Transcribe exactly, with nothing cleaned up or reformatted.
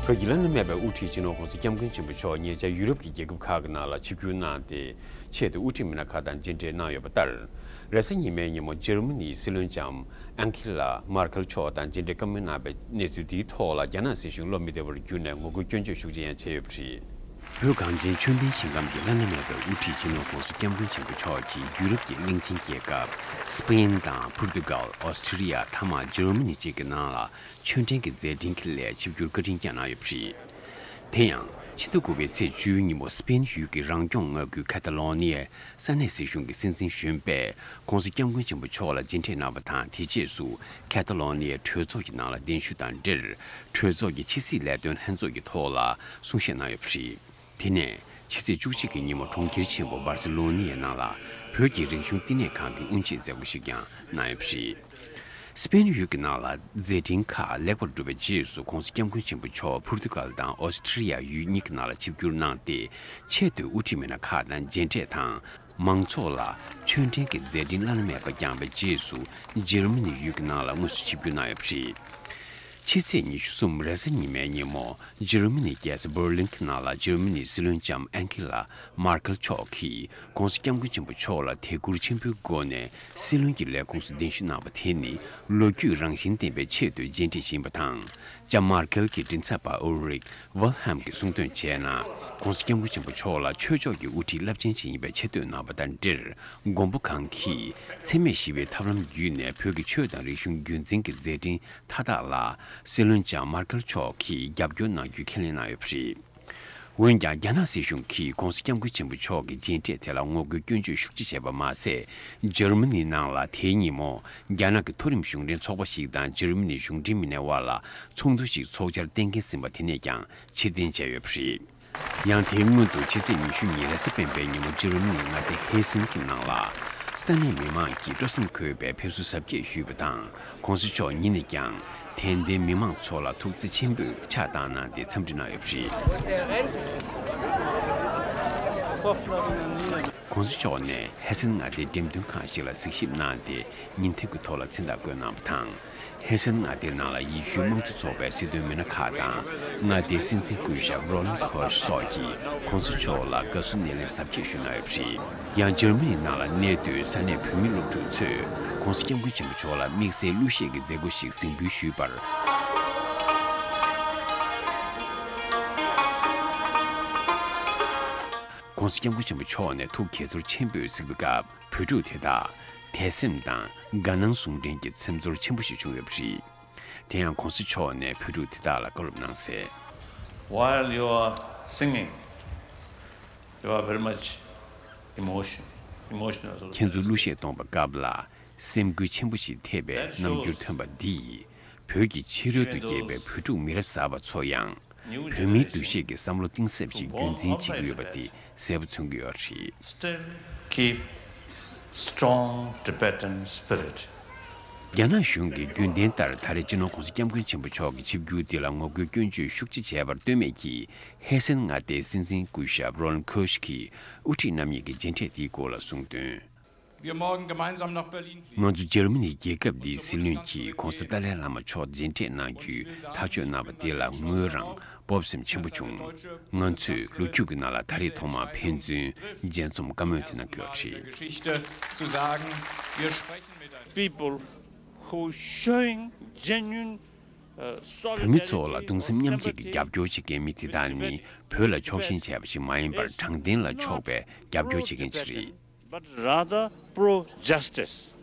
བོད་ཀྱི་བླ་ན་མེད་པའི་དབུ་ཁྲིད་སྤྱི་ནོར་༸གོང་ས་༸སྐྱབས་མགོན་ཆེན་པོ་མཆོག་ཉེ་ཆར་ཡུ་རོབ་ཀྱི་རྒྱལ་ཁབ་ཁག་གི་ནང་ལ་ཆིབས་བསྒྱུར་གནང་སྟེ། ཆེད་དུ་དབུ་ཁྲིད་མི་སྣ་ཁག་དང་མཇལ་འཕྲད་གནང་ཡོད་པ་ལྟར། རེས་གཟའ་ཉི་མའི་ཉིན་མོ་འཇར་མ་ནིའི་སྲིད་བློན་ལྕམ་ཨན་ཁི་ལ་མར་ཁལ་མཆོག་དང་མཇལ་འཕྲད་བཀའ་མོལ་གནང་བའི་གནས་ཚུལ་དེའི་ཐོག་ལ་རྒྱ་ནག་སྲིད་གཞུང་བློ་མི་བདེ་བར་གྱུར་ནས་ངོ་རྒོལ་སྐྱོན་བརྗོད་ཤུགས་ཆེ་ཡང་བྱས་ཡོད་པ་རེད། བོད་གངས་ཅན་ཆོས་ལྡན་ཞིང་ཁམས་ཀྱི་བླ་ན་མེད་པའི་དབུ་ཁྲིད་སྤྱི་ནོར་༸གོང་ས་༸སྐྱབས་མགོན་ཆེན་པོ་མཆོག་གིས་ཡུ་རོབ་ཀྱི་གླིང་ཆེན་རྒྱལ་ཁབ་སི་པེན་དང་པུར་ཏུ་གལ། ཨོ་སི་ཁྲི་ཡ། མཐའ་མ་འཇར་མ་ནི་བཅས་ཀྱི་ནང་ལ་ཆོས་འབྲེལ་གྱི་མཛད་འཕྲིན་གྱི་སླད་ཆིབས་བསྒྱུར་བཀའ་དྲིན་བསྐྱངས་གནང་ཡོད་པ་རེད། དེ་ཡང་། ཕྱི་ཟླ་དགུ་པའི་ཚེས་བཅུའི་ཉིན་མོ་སི་པེན་ཡུལ་གྱི་རང་སྐྱོང་མངའ་ཁུལ་ཁ་ཏ་ལོ་ནི་ཡའི་ས་གནས་སྲིད་གཞུང་གི་སྲིད་འཛིན་གཞོན་པས་༸གོང་ས་༸སྐྱབས་མགོན་ཆེན་པོ་མཆོག་ལ་མཇལ་འཕྲད་གནང་བ་དང་། དེ་རྗེས་སུ་ཁ་ཏ་ལོ་ནི་ཡའི་གྲོས་ཚོགས་ཀྱི་ནང་ལ་གདན་ཞུ་དང་འབྲེལ། གྲོས་ཚོགས་ཀྱི་ཕྱི་སྲིད་ལས་དོན་ལྷན་ཚོགས་ཀྱི་ཐོག་ལ་གསུང་བཤད་གནང་ཡོད་པ་རེད། དེ་ནས་ཕྱི་ཚེས་བཅུ་གཅིག་གི་ཉིན་མོ་གྲོང་ཁྱེར་ཆེན་པོ་སྦར་སེ་ལོ་ནི་ཡའི་ནང་ལ་བོད་ཀྱི་རིག་གཞུང་བསྟི་གནས་ཁང་གི་དབུ་འབྱེད་མཛད་སྒོ་ཞིག་ཀྱང་གནང་ཡོད་པ་རེད། སི་པེན་ཡུལ་གྱི་ནང་ལ་མཛད་འཕྲིན་ཁག་ལེགས་པར་གྲུབ་པའི་རྗེས་སུ་༸གོང་ས་༸སྐྱབས་མགོན་ཆེན་པོ་མཆོག་པུར་ཏུ་གལ་དང་ཨོ་སི་ཁྲི་ཡ་ཡུལ་གཉིས་ཀྱི་ནང་ལ་ཆིབས་བསྒྱུར་གནང་སྟེ། ཆེད་དུ་དབུ་ཁྲིད་མི་སྣ་ཁག་དང་མཇལ་འཕྲད་དང་། མང་ཚོགས་ལ་ཆོས་འབྲེལ་གྱི་མཛད་འཕྲིན་བླ་ན་མེད་པ་བསྐྱངས་པའི་རྗེས་སུ་འཇར་མ་ནི་ཡུལ་གྱི་ནང་ལ་དངོས་སུ་ཆིབས་བསྒྱུར་གནང་ཡོད་པ་རེད། ཕྱི་ཚེས་ཉི་ཤུ་གསུམ་རེས་གཟའ་ཉི་མའི་ཉིན་མོ་འཇར་མ་ནི་རྒྱལ་ས་འབར་ལིན་གྱི་ནང་ལ་འཇར་མ་ནིའི་སྲིད་བློན་ལྕམ་ཨན་ཁི་ལ་མར་ཁལ་མཆོག་གིས་༸གོང་ས་༸སྐྱབས་མགོན་ཆེན་པོ་མཆོག་ལ་དད་བཀུར་ཆེན་པོའི་སྒོ་ནས་སྲིད་བློན་གྱི་ལས་ཁུངས་སུ་གདན་ཞུ་གནང་བ་དེ་ནི་ལོ་རྒྱུས་རང་བཞིན་ལྡན་པའི་ཆེད་དུ་མཇལ་འཕྲད་ཞུས་པ་དང་། ལྕམ་མར་ཁེལ་གྱི་མགྲིན་ཚབ་པ་ཨུ་རིག་ཝལ་ཧམ་གྱིས་གསུངས་དོན་བྱས་ན། ༸གོང་ས་༸སྐྱབས་མགོན་ཆེན་པོ་མཆོག་ལ་ཆོས་ཕྱོགས་ཀྱི་དབུ་ཁྲིད་རླབས་ཆེན་ཞིག་ཡིན་པའི་ཆེ་བསྟོད་གནང་བ་དང་འབྲེལ། མགོན་པོ་གང་གིས་འཚེ་མེད་ཞི་བའི་ཐབས་ལམ་བརྒྱུད་ནས་བོད་ཀྱི་ཆོས་དང་རིག་གཞུང་རྒྱུན་འཛིན་གྱི་མཛད་འཕྲིན་མཐའ་དག་ལ་སྲིད་བློན་ལྕམ་མར་ཁེལ་མཆོག་གིས་རྒྱབ་སྐྱོར་གནང་རྒྱུ་ཁས་ལེན་གནང་ཡོད་པ་རེད། འོན་ཀྱང་། རྒྱ་ནག་སྲིད་གཞུང་གིས་༸གོང་ས་༸སྐྱབས་མགོན་ཆེན་པོ་མཆོག་གི་མཇལ་འཕྲད་དེ་ལ་ངོ་རྒོལ་སྐྱོན་བརྗོད་ཤུགས་ཆེ་བྱས་པ་མ་ཟད། འཇར་མ་ནིའི་ནང་ལ་དེའི་ཉིན་མོ་རྒྱ་ནག་གི་མཐོ་རིམ་གཞུང་འབྲེལ་ཚོགས་པ་ཞིག་དང་འཇར་མ་ནིའི་གཞུང་འབྲེལ་མི་སྣའི་དབར་ལ་ཚོགས་འདུ་ཞིག་ཚོགས་འཆར་གཏན་འཁེལ་ཟིན་པ་དེ་ནས་ཀྱང་ཕྱིར་འཐེན་བྱས་ཡོད་པ་རེད། ཡང་དེའི་སྔོན་དུ་ཕྱི་ཚེས་ཉི་ཤུ་ཉིན་རེས་གཟའ་སྤེན་པའི་ཉིན་མོ་འཇར་མ་ནིའི་མངའ་སྡེ་ཧེ་སན་གྱི་ནང་ལ་ས་གནས་མི་མང་གིས་སྤྲོ་སེམས་འཁོལ་བའི་ཕེབས་བསུ་གཟབ་རྒྱས་ཞུས་པ་དང་། ༸གོང་ས་མཆོག་ཉིད་ནས་ཀྱང་དད་ལྡན་མི་མང་ཚོ་ལ་ཐུགས་བརྩེ་ཆེན་པོས་ཕྱག་བཏང་གནང་སྟེ་འཚམས་འདྲི་གནང་ཡོད་པ་རེད། ༸གོང་ས་མཆོག་ནས་ཧེ་སན་མངའ་སྡེའི་འགྲེམས་སྟོན་ཁང་ཞིག་ལ་གཟིགས་ཞིབ་གནང་སྟེ་ཉིན་ཐོ་གི་ཐོག་ལ་མཚན་རྟགས་བཀོད་གནང་བ་དང་། ཧེ་སན་མངའ་སྡེའི་ནང་ལ་ཡེ་ཤུའི་དམངས་གཙོ་ཚོགས་པའི་སྲིད་དོན་མི་སྣ་ཁག་དང་། མངའ་སྡེའི་སྲིད་འཛིན་སྐུ་ཞབས་རོ་ལན་ཁོ་ཤ་སོགས་ཀྱིས་༸གོང་ས་མཆོག་ལ་དགའ་བསུ་སྣེ་ལེན་གཟབ་རྒྱས་ཞུས་གནང་ཡོད་པ་རེད། ཡང་འཇར་མ་ནི་ནང་ལ་གནས་སྡོད་ས་གནས་བོད་མི་སློབ་ཕྲུག་ཚོས་༸གོང་ས་༸སྐྱབས་མགོན་ཆེན་པོ་མཆོག་ལ་དམིགས་བསལ་གླུ་གཞས་ཀྱི་མཛད་སྒོ་ཞིག་གཟིགས་འབུལ་ཞུས་པར། ༸གོང་ས་༸སྐྱབས་མགོན་ཆེན་པོ་མཆོག་ནས་ཐུགས་དགྱེས་ཚོར་ཆེན་པོས་གཟིགས་པའི་སྐབས། བོད་ཕྲུག་དེ་དག་དད་སེམས་དང་དགའ་སྣང་ཟུང་འབྲེལ་གྱི་སེམས་ཚོར་ཆེན་པོ་ཞིག་བྱུང་ཡོད་པ་རེད། དེ་ཡང་༸གོང་ས་མཆོག་ནས་བོད་ཕྲུག་དེ་དག་ལ་བཀའ་སློབ་གནང་གསལ། While you are singing, you are very much emotion, emotional. ཁྱེད་ཚོ་གླུ་གཞས་གཏོང་བའི་སྐབས་ལ་སེམས་འགུལ་ཆེན་པོ་ཞིག་ཐེབས་པའི་རྣམ་འགྱུར་ཐོན་པ་འདིས། བོད་ཀྱི་ཕྱི་རོལ་དུ་སྐྱེས་པའི་བོད་ཕྲུག་མི་རབས་གསར་པ་ཚོ་ཡང་། བོད་མིའི་འདུ་ཤེས་ཀྱི་བསམ་བློ་གཏིང་ཟབ་ཅིག་རྒྱུན་འཛིན་བྱེད་ཀྱི་ཡོད་པ་དེ་གསལ་པོ་མཚོན་གྱི་ཡོད་རེད། Still keep strong Tibetan spirit. རྒྱ་ནག་གཞུང་གིས་རྒྱུན་ལྡན་ལྟར་ད་རེས་སྤྱི་ནོར་༸གོང་ས་༸སྐྱབས་མགོན་ཆེན་པོ་མཆོག་གི་ཆིབས་བསྒྱུར་འདི་ལ་ངོ་རྒོལ་སྐྱོན་བརྗོད་ཤུགས་ཆེ་བྱས་པར་ལྟོས་མེད་ཀྱིས། ཧེ་སན་མངའ་སྡེའི་སྲིད་འཛིན་སྐུ་ཞབས་རོ་ལན་ཁོ་ཤ་གིས་དབུ་ཁྲིད་རྣམ་གཉིས་ཀྱི་མཇལ་འཕྲད་དེའི་སྐོར་ལ་གསུངས་དོན། Wir morgen gemeinsam nach Berlin fliegen. ང་ཚོ་འཇར་མ་ནི་རྒྱལ་ཁབ་འདིའི་སྲིད་བློན་གྱིས་༸གོང་ས་ཏཱ་ལའི་བླ་མ་མཆོག་མཇལ་འཕྲད་གནང་རྒྱུའི་ཐག་གཅོད་གནང་བ་དེ་ལ་ངོས་རང་སྤོབས་སེམས་ཆེན་པོ་བྱུང་། ང་ཚོས་ལོ་རྒྱུས་ཀྱི་ནང་ལ་ད་རེས་ཐོག་མར་ཕན་ཚུན་མཇལ་འཛོམས་བཀའ་མོལ་དེ་གནང་གི་ཡོད་རེད། Geschichte zu sagen, wir sprechen mit einem People who showing genuine, uh, solidarity. བོད་མི་ཚོ་ལ་གདུང་སེམས་མཉམ་སྐྱེད་ཀྱི་རྒྱབ་སྐྱོར་བྱེད་མཁན་མི་དེ་དག་ནི་བོད་ལ་ཕྱོགས་ཞེན་བྱས་པ་ཞིག་མ་ཡིན་པར་དྲང་བདེན་ལ་ཕྱོགས་པའི་རྒྱབ་སྐྱོར་བྱེད་མཁན་ཞིག་རེད། But rather pro-justice.